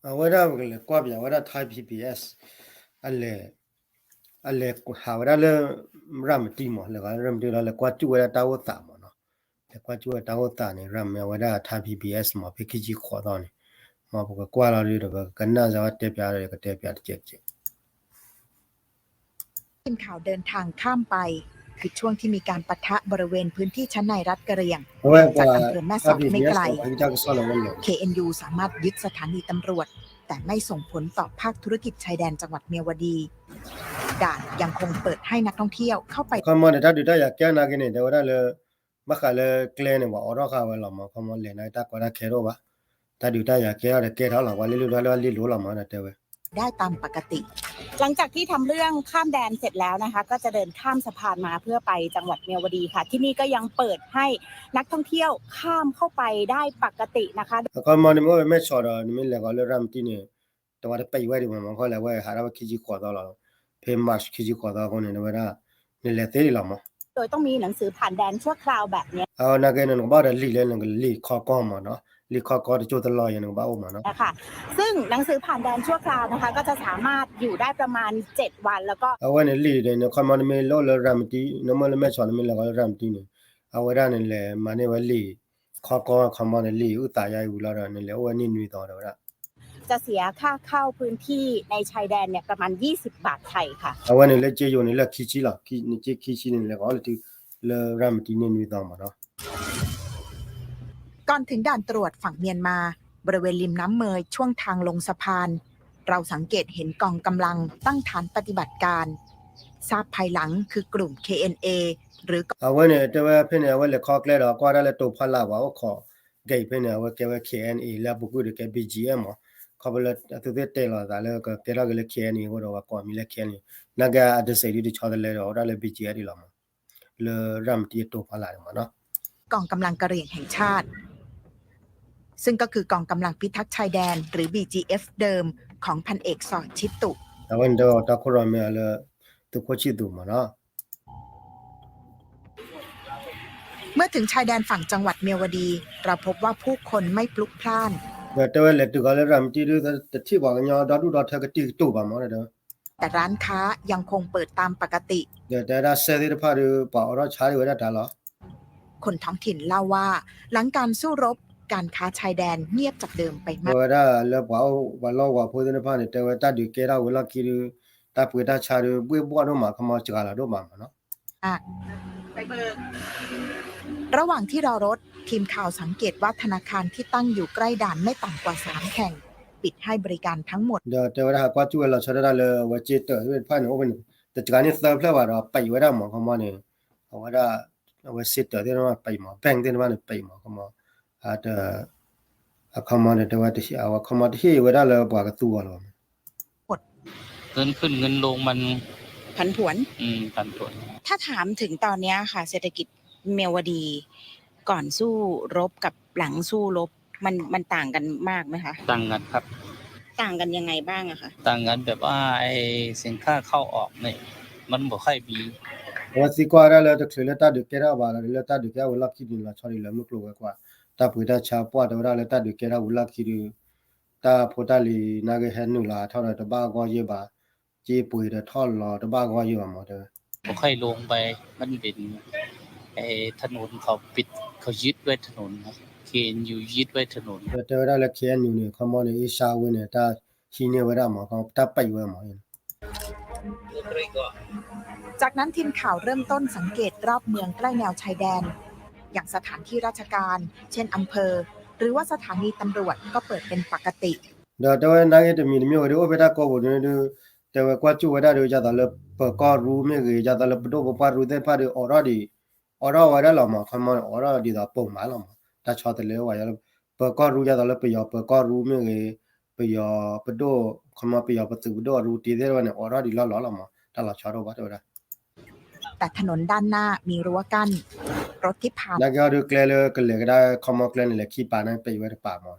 အဝဲဒၣ်ပကလဲၤကွၢ်ပယၤဝဲဒၣ် Thai P B S အလဲၤ အလဲၤဟးဝဲဒၣ်လၢ ရၤမတံမး လဲၤဃီၤလၢရၤမတံလီၤ လဲၤကွၢ်စူၣ်ဝဲဒၣ်တၢ်အိၣ်သးမးနီၤ, လဲၤကွၢ်စူၣ်ဝဲတၢ်အိၣ်သးန့ၣ် ရၤမတံဝဲဒၣ် Thai P B S မး ဖဲခံဆံဃိးသီန့ၣ်, မ်ပကကွၢ်လီၤဒီး ပကနၣ်စၢၤဝဲတဲပၠးဒီး ကတဲပၠးတကဲးကဲး ทีมข่าวเดินทางข้ามไป คือช่วงที่มีการปะทะบริเวณพื้นที่ชั้นในรัฐกะเหรี่ยง ห่างจากอำเภอแม่สอดไม่ไกล เคเอ็นยู สามารถยึดสถานีตำรวจ แต่ไม่ส่งผลต่อภาคธุรกิจชายแดนจังหวัดเมียวดี ด่านยังคงเปิดให้นักท่องเที่ยวเข้าไป ခီမီန့ၣ် တၢ်ဒုးတၢ်ယၤကဲနာ်က့န့ၣ် တဲဝဲဒၣ်လၢ ဘၣ်ဃးလၢကျဲန့ၣ် ပှၤအိးထီၣ်ဃာ်ဝဲလီၤမး ခီမီလဲၤနာ်က့တၢ်ကီတၢ်ခဲတအိၣ်ဘၣ်, တၢ်ဒုးတၢ်ယၤကဲထီၣ်ဒီးကဲထီၣ်လီၤ ပှၤလ့လိၣ်ထီၣ်လၢလ့လိၣ်လီၤမး တဲဝဲ ได้ตามปกติ หลังจากที่ทำเรื่องข้ามแดนเสร็จแล้วนะคะ ก็จะเดินข้ามสะพานมาเพื่อไปจังหวัดเมียวดีค่ะ ที่นี่ก็ยังเปิดให้นักท่องเที่ยวข้ามเข้าไปได้ปกตินะคะ အခီမီန့ၣ် မ့ၢ်အိၣ်ဝဲမဲၢ်ဆီးဒီး နမ့ၢ်လဲၤဃီၤလၢရၤမတံန့ၣ် တဝဲတပံးဝဲဒံးမး မ့ၢ်ခီလဲၤဝဲဟးထီၣ်ဝဲခံဆံဃိးသီလီၤ, ဖဲ March ခံဆံဃိးသီအဃိန့ၣ် တဲဝဲဒၣ် နလဲၤသ့ဒံးလီၤမး โดยต้องมีหนังสือผ่านแดนชั่วคราวแบบเนี้ย အနာ်က့န့ၣ် နကဘၣ်အိၣ်ဒီးလံာ်လၢနကလံာ်ခီကီမးနီၤ, လံာ်ခီကီတကၠိတလီၢ်ယဲၢ် နကဘၣ်အိၣ်မးနီၤ ค่ะ ซึ่งหนังสือผ่านแดนชั่วคราวนะคะ ก็จะสามารถอยู่ได้ประมาณเจ็ดวัน แล้วก็ အဝဲန့ၣ်လံာ်ဒီး နခီမီနမ့ၢ်လၢအိၣ်လၢရၤမတံ နမ့ၢ်လၢမဲၢ်ဆီး နမ့ၢ်လဲၤဃီၤလၢရၤမတံန့ၣ် အဝဲဒၣ်န့ၣ်လဲၤမၤန့ၢ်ဝဲလံာ်ခီကီ ခီမီန့ၣ် လံာ်အုၣ်သးယါအံၤဝံၤလီၤဒီး နလဲၤအိၣ်ဝဲနံၣ်နွံသီဒီးဝဲဒၣ် จะเสียค่าเข้าพื้นที่ในชายแดนเนี่ยประมาณยี่สิบบาทไทยค่ะ အဝဲန့ၣ်လၢက့ယိၤန့ၣ်လၢခံဆံလီၤ, နက့ခံဆံန့ၣ် လဲၤဃီၤလၢထံ လၢရၤမတံန့ၣ်နွံသီမးနီၤ ก่อนถึงด่านตรวจฝั่งเมียนมา บริเวณริมน้ำเมยช่วงทางลงสะพาน เราสังเกตเห็นกองกำลังตั้งฐานปฏิบัติการ ทราบภายหลังคือกลุ่ม เคเอ็นเอ หรือ အဝဲန့ၣ် တဲဝဲဖဲန့ၣ် အဝဲလဲၤခီကျဲဒီး ကွၢ်ဒၣ်လၢတိၤဖီလာ်ပှၤအိၣ်ခိး gate ဖဲန့ၣ် အဝဲကဲဝဲ เคเอ็นเอ လၢအပူၤကွံာ်ဒီးကဲ บีจีเอ็ม မး, ခီဖျိလၢအသုသ့ၣ်တဲလီၤသးလၢကကဲထီၣ်က့ၤလၢ เคเอ็นเอ အဃိဒီး ပှၤကိးမံၤလၢ เคเอ็นเอ နာ်က့အတစဲးဒုတဆီတလဲဒီး အိၣ်ဒၣ်လၢ บีจีเอ็ม ဒံးလီၤမး, လၢရၤမတံအတိၤဖီလာ်န့ၣ်မးနီၤ กองกำลังกะเหรี่ยงแห่งชาติ ซึ่งก็คือกองกำลังพิทักษ์ชายแดน หรือ บีจีเอฟ เดิมของพันเอกสอ ชิตุ အဝဲန့ၣ်ဒီးတၢ်ခိၣ်ရိၣ်မဲအီၤလၢ သုးခိၣ်ဆံၣ်သူးမးနီၤ เมื่อถึงชายแดนฝั่งจังหวัดเมียวดี เราพบว่าผู้คนไม่พลุกพล่าน ဒီးတဲဝဲလဲၤတုၤဃီၤလၢ ရၤမတံဒု တထံၣ်ပှၤကညီဒီဒူၣ်ဒီထၢကတံၢ်ကတူၢ်ဘၣ်မးဒီး แต่ร้านค้ายังคงเปิดตามปกติ ဒီးတဲဝဲဒၣ်စဲသ့ၣ်တဖၣ်ဒီး ပှၤအိးထီၣ်ဆါဒံးဝဲဒၣ်တၢ်လီၤ คนท้องถิ่นเล่าว่า หลังการสู้รบ การค้าชายแดนเงียบจากเดิมไปมาก တဲဝဲဒၣ်လၢပှၤအိၣ်ပှၤလီၢ်ပှၤဖိသ့ၣ်တဖၣ်န့ၣ် တဲဝဲတၢ်ဒုးကဲထီၣ်ဝံၤလီၢ်ခံဒီး တၢ်ပှ့ၤတၢ်ဆါဒီး ဘှ့ၣ်ဘှီၣ်ဒိၣ်မး ခီမီစှၤလီၤဒိၣ်မးမးနီၤ ระหว่างที่รอรถ ทีมข่าวสังเกตว่าธนาคารที่ตั้งอยู่ใกล้ด่านไม่ต่ำกว่าสามแห่ง ปิดให้บริการทั้งหมด ဒီးတဲဝဲဒၣ်ဟးကွၢ်စူၣ်ဝဲလီၤဆီဒၣ်တၢ်လၢအဝဲစ့တၢးသ့ၣ်တဖၣ်န့ၣ် အိၣ်ဖဲန့ၣ် တစှၤန့ၢ်သၢဖျၢၣ်ဘၣ်ဒီးပံးဝဲဒၣ်မး ခီမီန့ၣ် အဝဲဒၣ် အဝဲစ့တၢးသ့ၣ်တဖၣ်ပံးမး bank သ့ၣ်တဖၣ်န့ၣ်ပံးမး ခီမီ အခီမီန့ၣ်တဲဝဲ အဝဲခီမီတဟ့ၣ်ဝဲဒၣ်လၢပှၤကသူအီၤလီၤ เงินขึ้นเงินลงมัน ผันผวน อืม ผันผวน ถ้าถามถึงตอนเนี้ยค่ะ เศรษฐกิจเมียวดี ก่อนสู้รบกับหลังสู้รบ มัน มันต่างกันมากไหมคะ ต่างกันครับ ต่างกันยังไงบ้างอะคะ ต่างกันแบบว่าไอ้สินค้าเข้าออกเนี่ย มันบ่ค่อยมี အဝဲသံကွၢ်ဒၣ်လၢတချုးလၢတၢ်ဒုးကဲထီၣ်ဘၣ်လီၤ လၢတၢ်ဒုးကဲထီၣ်ဝံၤလီၢ်ခံန့ၣ် လီၤဆီဒံးလၢမုၢ်ကျိၤဝဲၤကွာ် တၢ်ပှ့ၤတၢ်ဆါပှၢ်တဲဝဲဒၣ်လၢတၢ်ဒုးကဲထီၣ်ဝံၤလီၢ်ခံဒီး တၢ်ဖိတၢ်လံၤနာ်က့ဟဲနုာ်လီၤထီၣ်ဒီးတဘၣ်အဂီၢ်ယဲၢ်ဘၣ်, စ့ပှ့ၤဒီးထီၣ်လီၤတဘၣ်အဂီၢ်ယဲၢ်ဘၣ်မးတဲဝဲ บ่ค่อยลงไป มันเป็น ไอ้ถนนเขาปิด เขายึดไว้ถนนครับ เคเอ็นยู ยึดไว้ถนน ဒီးတဲဝဲဒၣ်လၢ เคเอ็นยู န့ၣ် ခီမီန့ၣ် အ့ၡါဝဲန့ၣ် တၢ်ဟံးန့ၢ်ဝဲဒၣ်မး တၢ်ပံးဝဲမး จากนั้นทีมข่าวเริ่มต้นสังเกตรอบเมืองใกล้แนวชายแดน อย่างสถานที่ราชการ เช่นอำเภอ หรือว่าสถานีตำรวจก็เปิดเป็นปกติ ဒီးတဲဝဲနာ်က့တမံၤတမံၤဝဲဒၣ်အိၣ်ဖဲတၢ်ကိးပူၤန့ၣ်ဒုး တဲဝဲကွၢ်စူၣ်ဝဲဒၣ်ဒီး ယသးလၢပၢၤကီၢ်ရူမ့ၢ်ဂ့ၤ ယသးလၢပဒိၣ်ပပှၢ်ရူသ့ၣ်တဖၣ်ဒီး အိးထီၣ်ဒံး အိးထီၣ်ဝဲဒၣ်လီၤမး ခီမီန့ၣ် အိးထီၣ်ဒ်သိးပိာ်မးလီၤမး တၢ်ဆီတလဲဝဲယၤလၢ ပၢၤကီၢ်ရူ ယသးလၢပယီၤပၢၤကီၢ်ရူမ့ၢ်ဂ့ၤ ပယီၤပဒိၣ် ခီမီပယီၤပသုးပဒိၣ်အရူတ့သ့ၣ်တဖၣ်န့ၣ် အိးထီၣ်ဒံးလီၢ်လီၢ်လီၤမး တၢ်လီၤဆီတအိၣ်ဘၣ်တဲဝဲဒၣ် แต่ถนนด้านหน้ามีรั้วกั้น รถที่ผ่าน နာ်က့ဟီဒုးကျဲလၢကလဲၤကဒါ ခီမီကျဲန့ၣ် လဲၤခံပၤန့ၣ် ပံးဝဲတပၤမး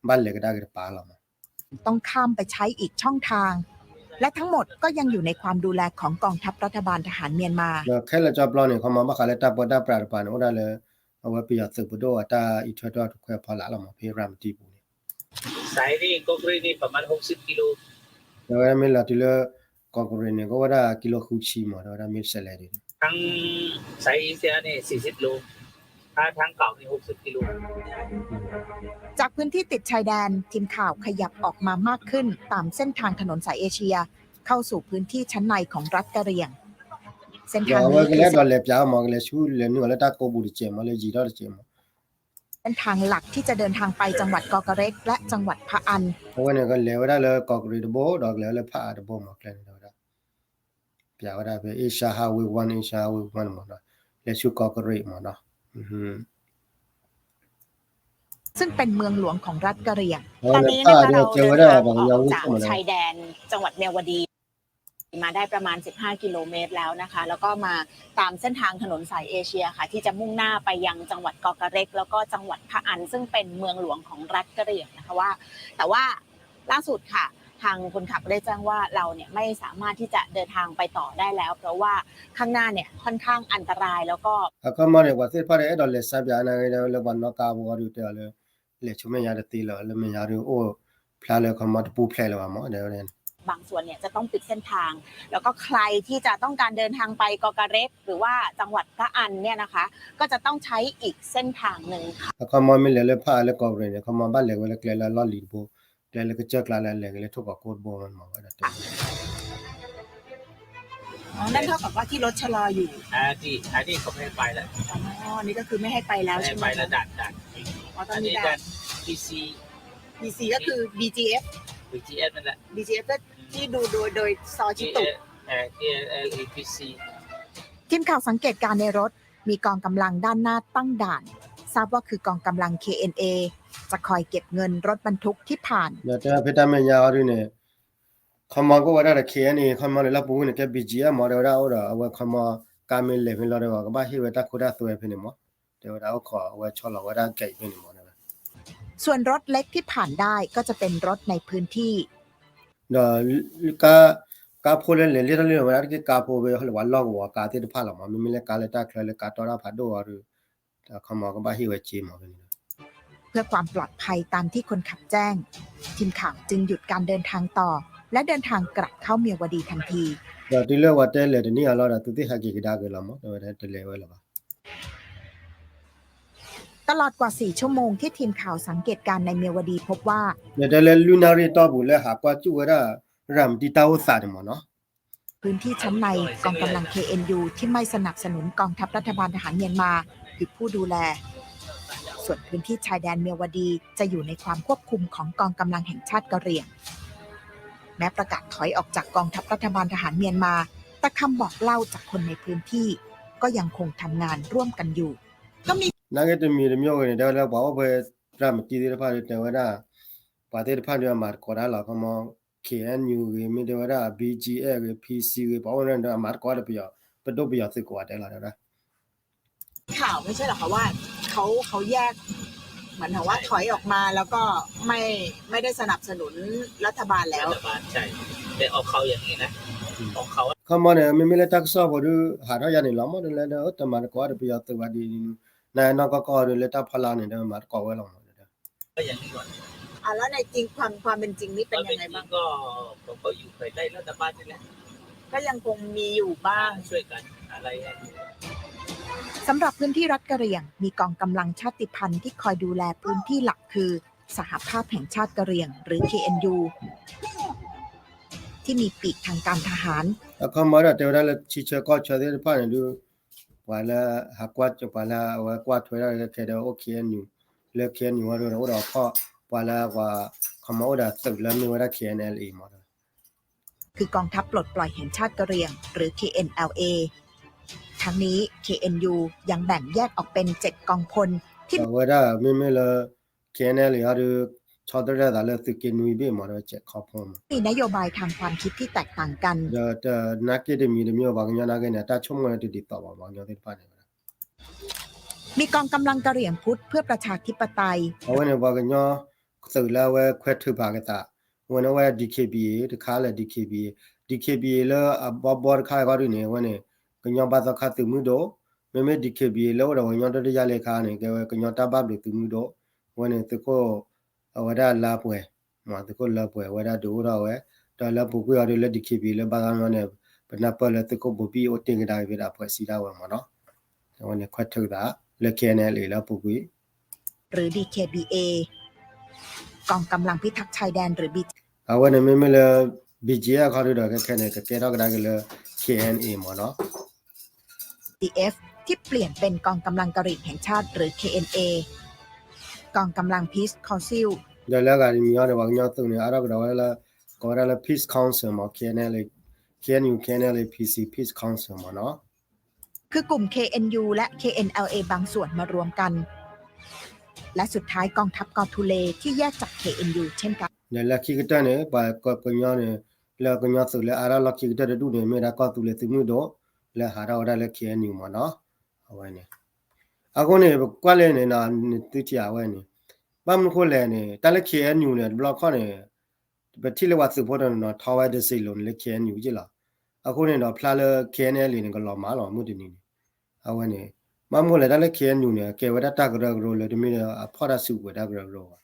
ဘၣ်လဲၤကဒါက့ၤတပၤလီၤမး ต้องข้ามไปใช้อีกช่องทาง และทั้งหมดก็ยังอยู่ในความดูแลของกองทัพรัฐบาลทหารเมียนมา ဒီးခဲလၢာ်ကၠီပျီန့ၣ် ခီမီဘၣ်ဃးလၢတၢ်ပၢတၢ်ပြးတပၤန့ၣ် အိၣ်ဒၣ်လၢ အဝဲပယီၤသုးပဒိၣ်အတၢ်အံးထွဲတၢ်တခွဲးဖီလာ်လီၤမး ဖဲရၤမတံပူၤန့ၣ် สายนี่ กอกเกร็ดนี่ ประมาณ หกสิบกิโล တဲဝဲဒၣ်မ့ၢ်လီၤတုၤလၢ ကီးကရ့းန့ၣ် ကအိၣ်ဝဲဒၣ်ကံလိဃုဆံမး တဲဝဲဒၣ်မ့ၢ်စဲးလဲၤဒ်န့ၣ် ทั้งสายเอเชียนี่ สี่สิบกิโล ถ้าทางเก่านี่ หกสิบกิโล จากพื้นที่ติดชายแดน ทีมข่าวขยับออกมามากขึ้นตามเส้นทางถนนสายเอเชีย เข้าสู่พื้นที่ชั้นในของรัฐกะเหรี่ยง เส้นทางนี้คือ ဒီးအဝဲကလဲၤဒီးလဲၤပၠးမး ကလဲၤဆူလဲၤနုာ်အီၤလၢတၢ်ကိးပူၤတစဲးမး လၢယံၤထီၣ်တစဲးမး เส้นทางหลักที่จะเดินทางไปจังหวัดกอกะเร็ก และจังหวัดพะอัน အဝဲန့ၣ်ကလဲၤဝဲဒၣ်လၢကီးကရ့းတဘိ ဒီးကလဲၤဝဲလၢဖးအါတဘိမး ကျဲန့ၣ်တဲဝဲဒၣ် ပၠးဝဲဒၣ်ဖဲ Asia Highway one Asia Highway one မးနီၤ လဲၤဆူကီးကရ့းမးနီၤ ซึ่งเป็นเมืองหลวงของรัฐกะเหรี่ยง ตอนนี้นะคะเราเดินทางออกจากชายแดนจังหวัดเมียวดี มาได้ประมาณ สิบห้ากิโลเมตรแล้วนะคะ แล้วก็มาตามเส้นทางถนนสายเอเชียค่ะ ที่จะมุ่งหน้าไปยังจังหวัดกอกะเร็ก แล้วก็จังหวัดพะอัน ซึ่งเป็นเมืองหลวงของรัฐกะเหรี่ยงนะคะว่า แต่ว่าล่าสุดค่ะ ทางคนขับได้แจ้งว่าเราเนี่ยไม่สามารถที่จะเดินทางไปต่อได้แล้ว เพราะว่าข้างหน้าเนี่ยค่อนข้างอันตราย แล้วก็ အခီမီန့ၣ် ပှၤသ့ၣ်တဖၣ်ဒီးအဲၣ်ဒိးလဲၤစါပၠးနာ်က့ လၢပှၤနီၣ်ကါဖိအီၤဒုးတဲအီၤလၢ လဲၤဆူမဲာ်ညါတသ့လၢၤ လၢမဲာ်ညါဒုးအိၣ်ဖျါလၢခီမီတပူၤဖျဲးလၢၤဘၣ်မး တဲဝဲဒၣ် บางส่วนเนี่ยจะต้องปิดเส้นทาง แล้วก็ใครที่จะต้องการเดินทางไปกอกะเร็ก หรือว่าจังหวัดพะอันเนี่ยนะคะ ก็จะต้องใช้อีกเส้นทางหนึ่งค่ะ အခီမီမ့ၢ်လဲၤလၢဖးအါလၢကီးကရ့းန့ၣ် အခီမီဘၣ်လဲၤဝဲလၢကျဲလၢအလီၢ်လံၤတဘိ ကျဲလၢကစၢၢ်ကျါလၢအလဲၤက့ၤလၢထိၣ်ကီးကိၢ်တဘိမး ဝဲဒၣ်တဲ อ๋อ นั่นเท่ากับว่าที่รถชะลออยู่ อันนี้ อันนี้เขาไม่ให้ไปแล้ว อ๋อ นี่ก็คือไม่ให้ไปแล้ว ไม่ให้ไปแล้ว ใช่ไหมคะ ด่าน ด่าน อ๋อ ต้องมีด่าน อันนี้ด่าน พีซี พีซี ก็คือ บีจีเอฟ บีจีเอฟ นั่นแหละ บีจีเอฟ ก็ที่ดูโดย โดยซอชิตุ เอ่อ ทีเอลเอ พีซี ทีมข่าวสังเกตการณ์ในรถ มีกองกำลังด้านหน้าตั้งด่าน ทราบว่าคือกองกำลัง เคเอ็นเอ จะคอยเก็บเงินรถบรรทุกที่ผ่าน ဒီးတဲဖဲတၢ်မဲာ်ညါအီၤဒုးန့ၣ် ခီမီကအိၣ်ဝဲဒၣ်ဒီး เคเอ็นเอ ခီမီလၢလီၢ်ပူၤဝံၤန့ၣ် ကဲ บีจีเอฟ မး တဲဝဲဒၣ်အိၣ်ဒီး အဝဲခီမီ ကါမ့ၢ်လဲၤဖဲလီၤဒီး ကဘၣ်ဟ့ၣ်ဝဲတၢ်ခိတၢ်သွဲဖဲန့ၣ်မး တဲဝဲဒၣ်အိၣ်ခိးအဝဲဆီလီၤဝဲဒၣ်ကဲအံၤဖဲန့ၣ်မး တဲဝဲ ส่วนรถเล็กที่ผ่านได้ก็จะเป็นรถในพื้นที่ ဒီး ကါ ကါဖိလၢလဲၤလ့ၣ်ထီၣ်လ့ၣ်လီၤဝဲဒၣ်တက့ၢ် ကါဖိဝဲလၢပှၤလီၢ်ကဝီၤကါသ့ၣ်တဖၣ်လီၤမး မ့မ့ၢ်လၢကါလၢတၢ်ချၢလၢကါတီတၢ်ဖးဒိၣ်အီၤဒီး ခီမီကဘၣ်ဟ့ၣ်ဝဲက့မး เพื่อความปลอดภัยตามที่คนขับแจ้ง ทีมข่าวจึงหยุดการเดินทางต่อ และเดินทางกลับเข้าเมียวดีทันที ဒီးတုၤလၢပှၤတဲလဲၤတန့ၢ်အီၤလီၤဒီး သုသ့ၣ်ဟဲက့ၤကဒါက့ၤလီၤမး တဲဝဲဒၣ်တလဲၤဝဲလၢၤဘၣ် ตลอดกว่าสี่ชั่วโมงที่ทีมข่าวสังเกตการณ์ในเมียวดีพบว่า ဒီးတဲလၢလွံၢ်နၣ်ရံၣ်တီၢ်ပူၤလၢဟးကွၢ်စူၣ်ဝဲဒၣ် ရၤမတံတၢ်အိၣ်သးန့ၣ်မးနီၤ พื้นที่ชั้นในกองกำลัง เคเอ็นยู ที่ไม่สนับสนุนกองทัพรัฐบาลทหารเมียนมา คือผู้ดูแล ส่วนพื้นที่ชายแดนเมียวดีจะอยู่ในความควบคุมของกองกำลังแห่งชาติกะเหรี่ยง แม้ประกาศถอยออกจากกองทัพรัฐบาลทหารเมียนมา แต่คำบอกเล่าจากคนในพื้นที่ก็ยังคงทำงานร่วมกันอยู่ ก็มี နာ်က့တမံၤတမံၤဂ့ၤန့ၣ် တဲဝဲဒၣ်ပှၤအိၣ်ဖဲ ရၤမတံသ့ၣ်တဖၣ်ဒီးတဲဝဲဒၣ် ပှၤသ့ၣ်တဖၣ်ဒီးအမၤသကိးတၢ်လီၤ ခီမီ เคเอ็นยู ဂ့ၤ မ့ၢ်တဲဝဲဒၣ် บีจีเอฟ ဂ့ၤ พีซี ဂ့ၤ ပှၤအိၣ်န့ၣ်ဒီးအမၤသကိးဒီးပယီၤ ပဒိၣ်ပယီၤသုးကိးဂၤဒဲးလီၤ တဲဝဲဒၣ် ข่าวไม่ใช่เหรอคะว่าเขาเขาแยก เหมือนกับว่าถอยออกมาแล้วก็ไม่ไม่ได้สนับสนุนรัฐบาลแล้ว รัฐบาลใช่แต่ออกเขาอย่างนี้นะของเขา ခီမီန့ၣ် မ့မ့ၢ်လၢတၢ်ကစီၣ်ဖိဒုး ဟးထီၣ်ယၤန့ၣ်လီၤမး တလဲၤဒီးတမၤသကိးဒီးပယီၤသုးဘၣ်ဒ်န့ၣ် နနီၢ်ကီၢ်ကီၢ်ဒုးလၢတၢ်ဖီလာ်န့ၣ်ဒီးမၤသကိးဝဲလီၤမး ก็อย่างนี้ก่อน อ่ะ แล้วในจริงความความเป็นจริงนี่เป็นยังไงบ้าง ก็อยู่ภายใต้รัฐบาลนี่แหละ ก็ยังคงมีอยู่บ้าง ช่วยกันอะไร สำหรับพื้นที่รัฐกะเหรี่ยง มีกองกำลังชาติพันธุ์ที่คอยดูแลพื้นที่หลักคือ สหภาพแห่งชาติกะเหรี่ยง หรือ เคเอ็นยู ที่มีปีกทางการทหาร အခီမီဒီးတဲဝဲဒၣ်လၢထံဆၢကီၢ်ဆၢသ့ၣ်တဖၣ်န့ၣ်ဒုး ပှၤလၢဟးကွၢ် ပှၤလၢအဝဲကွၢ်ထွဲဒၣ်လၢခဲဒီးအိၣ် เคเอ็นยู လၢ เคเอ็นยู ဝဲဒၣ်အိၣ်ဒီးဖီၣ် ပှၤလၢပှၤခီမီအိၣ်ဒီးသုးလၢမ့ၢ်ဝဲဒၣ် เคเอ็นแอลเอ မး คือ กองทัพปลดปล่อยแห่งชาติกะเหรี่ยง หรือ เคเอ็นแอลเอ ทั้งนี้ เคเอ็นยู ยังแบ่งแยกออกเป็นเจ็ดกองพลที่ အဝဲဒၣ်မ့မ့ၢ်လၢ เคเอ็นแอลเอ အီၤဒုး ဆီတလဲသးလၢသုးက့နွံဘ့ၣ်မး ဒီးကဲးခီဖိမး มีนโยบายทางความคิดที่แตกต่างกัน ဒီးနာ်က့တမံၤတမံၤ ပှၤကညီနာ်က့န့ၣ် တၢ်ဆိကမိၣ်န့ၣ်တဒ်သိးဘၣ် ပှၤကညီသ့ၣ်တဖၣ်န့ၣ် มีกองกำลังกะเหรี่ยงพุทธเพื่อประชาธิปไตย အဝဲန့ၣ်ပှၤကညီသုးလၢအဝဲခွဲးထုးဖးက့ၤသး အဝဲန့ၣ်အဝဲ ดีเคบีเอ တခါလၢ ดีเคบีเอ ดีเคบีเอ လၢအဘီဘီတခါအဂီၢ်ဒုးန့ၣ် အဝဲန့ၣ် ကညီဘါသီခါသုးမုၢ်ဒိၣ် မ့မ့ၢ် ดีเคบีเอ လၢအိၣ်ဒီးပှၤကညီတၢ်တယၢ်လၢခါန့ၣ် ကဲဝဲကညီတၢ်ဘၣ်ဘျုးသုးမုၢ်ဒိၣ် အဝဲန့ၣ်သုးခိၣ် အဝဲဒၣ်လါပှဲၤ မ့ၢ်သုးခိၣ်လါပှဲၤ အဝဲဒၣ်ဒုးအိၣ်ထီၣ်ဝဲ ဒီးလၢပူၤကွံာ်အီၤဒုးလၢ DKBA လၢဘၣ်ဂၤမီန့ၣ် ပနၢ်ပၢၢ်လၢသုးခိၣ်ဘိဘံၣ်အိၣ်တ့ၢ်ကဒါက့ၤဖဲဒၣ်အဖှဲးစံးဒၣ်ဝဲမ့ၢ်နီၤ အဝဲန့ၣ်ခွဲးထုးသး လၢ KNLA လၢအပူၤကွံာ် หรือ ดีเคบีเอ กองกำลังพิทักษ์ชายแดน หรือ บี အဝဲန့ၣ်မ့မ့ၢ်လၢ BGF အခီဒုးဒီးခဲခဲန့ၣ် ကကဲထီၣ်ကဒါက့ၤလၢ KNA မ့ၢ်နီၤ ทีเอฟ ที่เปลี่ยนเป็นกองกำลังกะเหรี่ยงแห่งชาติ หรือ เคเอ็นเอ กองกำลัง Peace Council ဒီးလၢအဂၤတမံၤအံၤန့ၣ် ပှၤကညီသုးန့ၣ် အါထီၣ်ကဒီးဝဲဒၣ်လၢ ကိးဝဲဒၣ်လၢ Peace Council မ့ၢ် KNLA KNU KNLA PC Peace Council မ့ၢ်နီၤ คือกลุ่ม เคเอ็นยู และ เคเอ็นแอลเอ บางส่วนมารวมกัน และสุดท้ายกองทัพกอทูเลที่แยกจาก เคเอ็นยู เช่นกัน ဒီးလၢခံကတၢၢ်န့ၣ် ပှၤကညီန့ၣ် လၢကညီသုးလၢအါထီၣ်လီၢ်ခံကတၢၢ်တဒူၣ်န့ၣ် မ့ၢ်ဒၣ်ကီၢ်သူလ့ၤသုးမုၢ်ဒိၣ် လၢဟးထီၣ်ဝဲဒၣ်လၢ KNU မ့ၢ်နီၤ အဝဲန့ၣ် အဃိန့ၣ် ပကွၢ်လၢန့ၣ် သုထံၣ်အဝဲန့ၣ် ဘၣ်မနုၤဃိလဲၣ်န့ၣ် တၢ်လၢ KNU န့ၣ် တဘျီခီၣ်န့ၣ် ပထံၣ်လၢပှၤသုးဖိတနီၤနီၤ ထီဝဲတစ့းလိၤန့ၣ်လၢ KNU က့လီၤ. အဃိန့ၣ်ဒီးဖျါလၢ KNLA န့ၣ် ကလီၤမၢ်လီၤ မုၢ်တနံၤန့ၣ် အဝဲန့ၣ် ဘၣ်မနုၤလဲၣ် တၢ်လၢ KNU န့ၣ် အကဲဝဲဒၣ်တၢ်ကရၢကရိလၢတမ့ၢ်လၢအဖီၣ်တၢ်စုကဝဲၤတၢ်ကရၢကရိဘၣ်.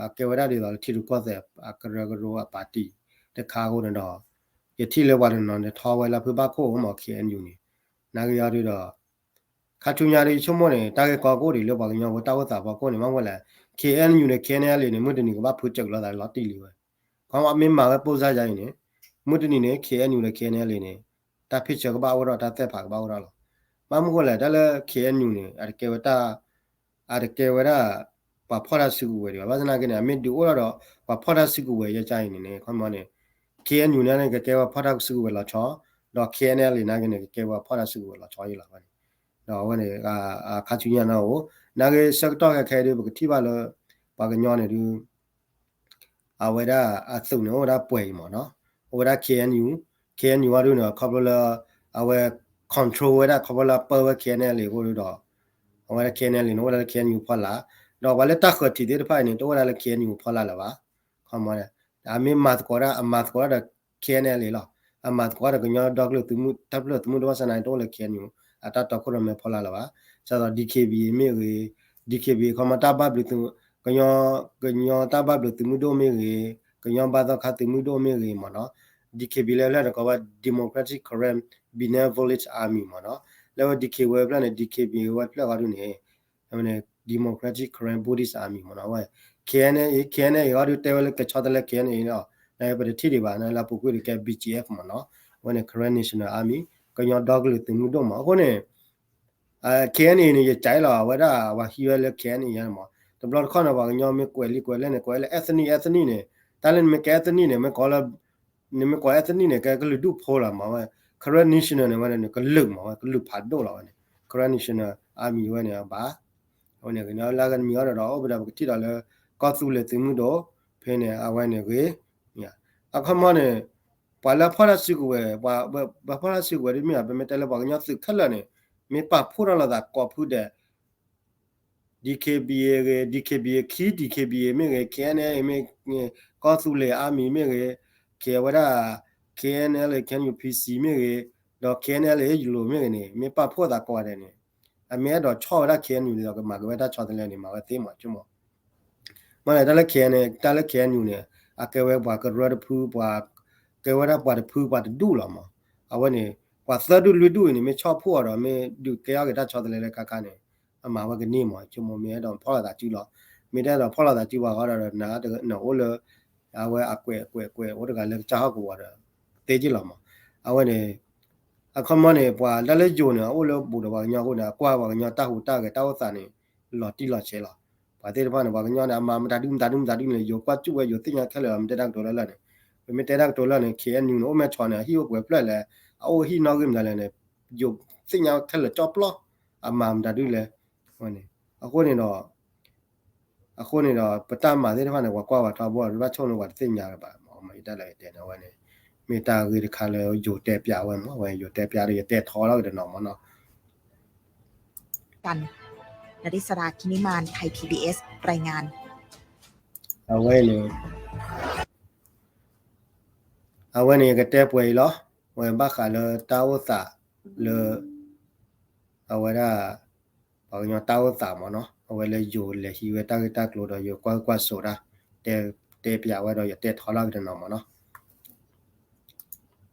အကဲဝဲဒၣ်ဒ်သိးလၢထံရူၢ်ကီၢ်သဲးအကရၢကရိအပၣ်တံၣ်တခါအဃိန့ၣ်ဒီး ယထံၣ်လၢပှၤတနီၤန့ၣ် ထီဝဲလၢဖုဘၣ်ခိၣ်မ့ၢ် KNU န့ၣ် နာ်က့အီၤဒုးဒီး ခါဆူညါဒုး ယဆိကမိၣ်န့ၣ် တၢ်ဂ့ၢ်ကီကအိၣ်ဒံးလၢပှၤကညီဖိတၢ်အိၣ်သးဖီခိၣ်န့ၣ် ဘၣ်မနုၤလဲၣ် KNU န့ၣ် KNLA န့ၣ် မုၢ်တနံၤကဘၣ်ဖုစၢၤလီၤသးလီၤတံၢ်လံဝဲ. ခီမ့ၢ်မ့ၢ်မၤဝဲပိၢ်စါယါအံၤန့ၣ် မုၢ်တနံၤန့ၣ် KNU ဒီး KNLA န့ၣ် တၢ်ဖ့ၣ်ဆၢကဘၣ်အိၣ်ထီၣ် တၢ်သဲၣ်ဖးကဘၣ်အိၣ်ထီၣ်လီၤ. ဘၣ်မနုၤဃိလဲၣ် တၢ်လၢ KNU န့ၣ် အတကဲဝဲတၢ် အတကဲဝဲဒၣ် ပှၤဖီၣ်တၢ်စုကဝဲၤဒံးဘၣ်. ဘၣ်ဆၣ်သနာ်က့န့ၣ် အမ့ၢ်ဒုးအိၣ်ထီၣ်ဒီး ပှၤဖီၣ်တၢ်စုကဝဲၤယါကါအံၤန့ၣ်န့ၣ် ခီမ့ၢ်န့ၣ် KNU န့ၣ်န့ၣ် ကကဲဝဲဖီၣ်တၢ်စုကဝဲၤလီၤဆီ ဒီး KNLA နာ်က့န့ၣ် ကကဲဝဲဖီၣ်တၢ်စုကဝဲၤလီၤဆီယါလီၤန့ၣ် ဒီးအဝဲန့ၣ် ခါဆူညါန့ၣ်အိၣ် နာ်က့ဆၢကတီၢ်ခဲခဲဒုး ပကထံၣ်ဘၣ်လၢ ပှၤကညီန့ၣ်ဒုး အဝဲဒၣ်အသုးန့ၣ် အိၣ်ဝဲဒၣ်ပှဲၤအံၤမ့ၢ်နီၤ အိၣ်ဝဲဒၣ် KNU KNU အီၤဒုးန့ၣ် ခီဖျိလၢ အဝဲ control ဝဲဒၣ် ခီဖျိလၢအပၢဝဲ KNLA အဃိဒီး အဝဲဒၣ် KNLA န့ၣ် အိၣ်ဝဲဒၣ်လၢ KNU ဖီလာ် ဒီးပှၤလၢတၢ်ဃၢၤထံးသ့ၣ်တဖၣ်အံၤန့ၣ် တအိၣ်ဝဲဒၣ်လၢ KNU ဖီလာ်လၢၤဘၣ်. ခီမ့ၢ် အမ့ၢ်မၤသကိးဒၣ် အမၤသကိးဒၣ်ဒီး KNLA လီၤ. အမၤသကိးဒီးကညီဒီကလုာ်သုးမုၢ် တၢ်ပျၢၢ်သုးမုၢ်ဒိၣ်ဘၣ်ဆၣ်သနာ်က့ တအိၣ်လၢ KNU အတၢ်တီခိၣ်ရိၣ်မဲဖီလာ်လၢၤဘၣ်. ဒ်သိး DKBA မ့ၢ်ဂ့ၤ DKBA ခီမ့ၢ်တၢ်ဘၣ်ဘျုးသုး ကညီ ကညီတၢ်ဘၣ်ဘျုးသုးမုၢ်ဒိၣ်မ့ၢ်ဂ့ၤ ကညီဘါသီခါသုးမုၢ်ဒိၣ်မ့ၢ်ဂ့ၤမ့ၢ်နီၤ DKBA လၢအဖျၢၣ်န့ၣ်ကိးဝဲ Democratic Karen Benevolent Army မ့ၢ်နီၤ လၢဝဲ DKBA ဝဲဖျၢၣ်န့ၣ် DKBA ဝဲဖျၢၣ်အီၤဒုးန့ၣ် အဝဲန့ၣ် Democratic Karen Buddhist Army မ့ၢ်နီၤ အဝဲ KNA KNA အီၤဒုးတဲဝဲလၢကဆီတလဲ KNA လီၤ နပတထံၣ်ဒံးဘၣ် နလၢပူၤကွံာ်ဒုးကဲ BGF မ့ၢ်နီၤ အဝဲန့ၣ် Karen National Army ကညီဒီကလုာ်သုးမုၢ်ဒိၣ်မ့ၢ် အဃိန့ၣ် KNA န့ၣ် ယကးလီၤ အဝဲဒၣ် ပှၤဟံးဝဲလၢ KNA ယါန့ၣ်မ့ၢ် တဘျီတခီၣ်န့ၣ် ပှၤကညီမ့ၢ်ကွဲးလံာ်ကွဲးလဲၢ်န့ၣ် ကွဲးလၢ ethnic ethnic န့ၣ် တၢ်လၢနမ့ၢ်ကဲ ethnic န့ၣ် မ့ၢ်ကိးလၢ နမ့ၢ်ကွဲး ethnic န့ၣ် ကဲကလုာ်ဒူၣ်ဖိလီၤမ့ၢ်ဝဲ Karen National န့ၣ် ဝဲန့ၣ် ကလုာ်မ့ၢ်ဝဲ ကလုာ်ဖးဒိၣ်လီၤဝဲန့ၣ် Karen National Army ဝဲန့ၣ်ဘၣ် အဝဲန့ၣ် ကညီလၢကမံၤအီၤဒီး အိၣ်ပဒီးပကထံၣ်ဒီးလၢ ကီၢ်သူလ့ၤသုးမုၢ်ဒိၣ် ဖဲန့ၣ် အဝဲန့ၣ်ဂ့ၤ အခီမ့ၢ်န့ၣ် ပှၤလၢဖီၣ်တၢ်စုကဝဲၤ ပှၤဖီၣ်တၢ်စုကဝဲၤဒ်မ့ၢ် ပမ့ၢ်တဲလၢပှၤကညီသုးခဲလၢာ်န့ၣ် မ့ၢ်ပာ်ဖှိၣ်ထီၣ်လိာ်သးကိးဖုဒဲး DKBA ဂ့ၤ DKBA ခံ DKBA မ့ၢ်ဂ့ၤ KNLA မ့ၢ်ဂ့ၤ ကီၢ်သူလ့ၤ Army မ့ၢ်ဂ့ၤ ကဲဝဲဒၣ် KNLA KNU PC မ့ၢ်ဂ့ၤ ဒီး KNLA ယလိၤမ့ၢ်ဂ့ၤန့ၣ် မ့ၢ်ပာ်ဖှိၣ်သးကိးဂၤဒဲးန့ၣ် အမ့ၢ်အဲၣ်ဒိးဆီၣ်ဝဲဒၣ် KNU ဒ်သိးကမၤက့ၤဝဲတၢ်ဆီတလဲန့ၣ် မၤဝဲသ့မ့ၢ်ဆိကမိၣ် မ့ၢ်လဲၣ် တၢ်လၢ KNA တၢ်လၢ KNU န့ၣ် အကဲဝဲပှၤကရၢတဖု ပှၤ ကဲဝဲဒၣ်ပှၤတဖုပှၤတဒူၣ်လီၤမး. အဝဲန့ၣ် ပှၤသၢဒူၣ်လွံၢ်ဒူၣ်အံၤန့ၣ် မ့ၢ်ဆီၣ်ဖှိၣ်အီၤဒီး မ့ၢ်ဒုးကဲထီၣ်က့ၤတၢ်ဆီတလဲလၢခါခါန့ၣ် အမၤဝဲကန့ၢ်မး ဆိကမိၣ် မ့ၢ်အဲၣ်ဒိးဖီၣ်လိာ်သးစုလီၤ. မ့ၢ်တအဲၣ်ဒိးဖီၣ်လိာ်သးစုဘၣ်ဃီဒီး နအိၣ်လၢ အဝဲအကွဲးကွဲးကွဲးအိၣ်တဂၤလၢကစၢ်ဟီၣ်ကဝီၤဒီး သ့က့ၢ်လီၤမး. အဝဲန့ၣ် အခီမ့ၢ်န့ၣ် ပှၤတၢ်လၢယိၤန့ၣ် အအိၣ်လၢဘူးဒီးပှၤကညီအဃိန့ၣ် အကွၢ်ပှၤကညီတၢ်ဟူးတၢ်ဂဲၤတၢ်အိၣ်သးန့ၣ် လီၤတံၢ်လီၤဆဲးလီၤ. ပှၤသ့ၣ်တဖၣ်န့ၣ် ပှၤကညီန့ၣ် အမၤမတၤဒုမတၤဒုမတၤဒုန့ၣ် ယိၤကွၢ်စူၣ်ဝဲယိၤသ့ၣ်ညါခဲလၢာ်လီၤ မ့ၢ်တဲတၢ်ကတိၤလၢလၢ်န့ၣ် ပမ့ၢ်တဲတၢ်ကတိၤလၢ်န့ၣ် KNU န့ၣ် အိၣ်မဲာ်ဆီးန့ၣ် အဟံၣ်အိၣ်ပှဲၤဖျၢၣ်လဲၣ် အအိၣ်ဟံၣ်နီၣ်ဂံၢ်မတၤလဲၣ်န့ၣ် ယိၤသ့ၣ်ညါခဲလၢာ်ကၠီပျီ အမၤမတၤဒုလဲၣ် အဃိန့ၣ်ဒီး အဃိန့ၣ်ဒီး ပတၢ်မၤသ့ၣ်တဖၣ်န့ၣ် ပှၤကွၢ်ပှၤထီဘိ ပဘၣ်ဆိၣ်န့ၢ်ပှၤတသ့ၣ်ညါလၢၤဘၣ်မး မ့ၢ်ယတၢ်လၢယတဲန့ၣ် အဝဲန့ၣ် မ့ၢ်တၢ်ဂ့ၢ်တခါလၢယိၤတဲပျးဝဲမး အဝဲယိၤတဲပျးဒီးယတဲထီလီၤက့ၤတနီၤမးနီၤ กัน นริศรา คินิมาน ไทย พีบีเอส รายงาน အဝဲန့ၣ် အဝဲန့ၣ်ယကတဲပှဲၤအံၤလီၤ အဝဲဘၣ်ဃးလၢတၢ်အိၣ်သးလၢ အဝဲဒၣ် ပှၤကညီတၢ်အိၣ်သးမးနီၤ အဝဲလၢယိၤလဲၤဟံးဝဲတၢ်ဂ့ၢ်တၢ်ကျိၤဒီး ယကွၢ်ဂ့ၢ်ကွၢ်စိးတၢ် တဲပျးဝဲဒီး ယတဲထီလၢကတနီၤမၢ်နီၤ.